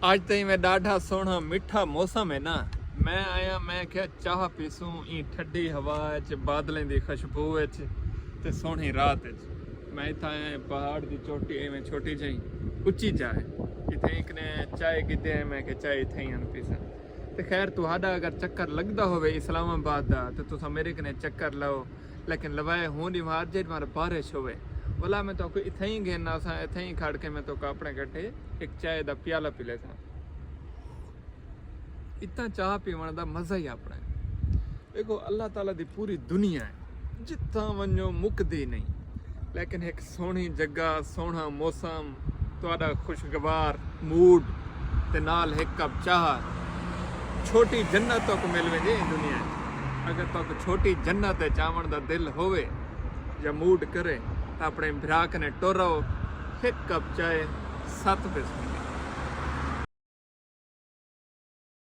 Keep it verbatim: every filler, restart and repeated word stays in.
اج تائیں میں ڈاڈھا سوہنا مٹھا موسم ہے نا، میں آیا، میں کیا چاہ پیسوں ایں ٹھڈی ہوا اچ، بادلیں دی خوشبو اچ تے سوہنی رات اچ۔ میں اتھاں آیا پہاڑ دی چوٹی، ایویں چھوٹی جہیں اچی جاہ ہے، اتھیں ایک نے چائے گھدے ہیں، میں کہ چائے اتھیں ہی ہن پیساں۔ تے خیر، تہاڈا اگر چکر لگدا ہووے اسلام آباد دا تے تساں میرے کنے چکر لاؤ، لیکن لوائے ہوں ڈیوار جیڈ مار بارش ہووے، ولا میں تو اتھیں ہی گھن آساں، اتھیں ہی کھڑ کے میں تو اپنے کٹھے ایک چائے دا پیالہ پی لیساں۔ اتنا چاہ پیوݨ دا مزہ ہی اپنا ہے۔ دیکھو، اللہ تعالیٰ دی پوری دنیا ہے، جتھاں ونجو مکدی نہیں، لیکن ایک سوہنی جگہ، سوہنا موسم، تہاڈا خوشگوار موڈ تے نال ایک کپ چاہ، چھوٹی جنت تک مل ویندی ہے دنیا ہے۔ اگر تک چھوٹی جنت ہے چاون دا دل ہوئے یا موڈ کرے، تو اپنے بھرا کنے ٹر آؤ، ایک کپ چائے ست پیسے۔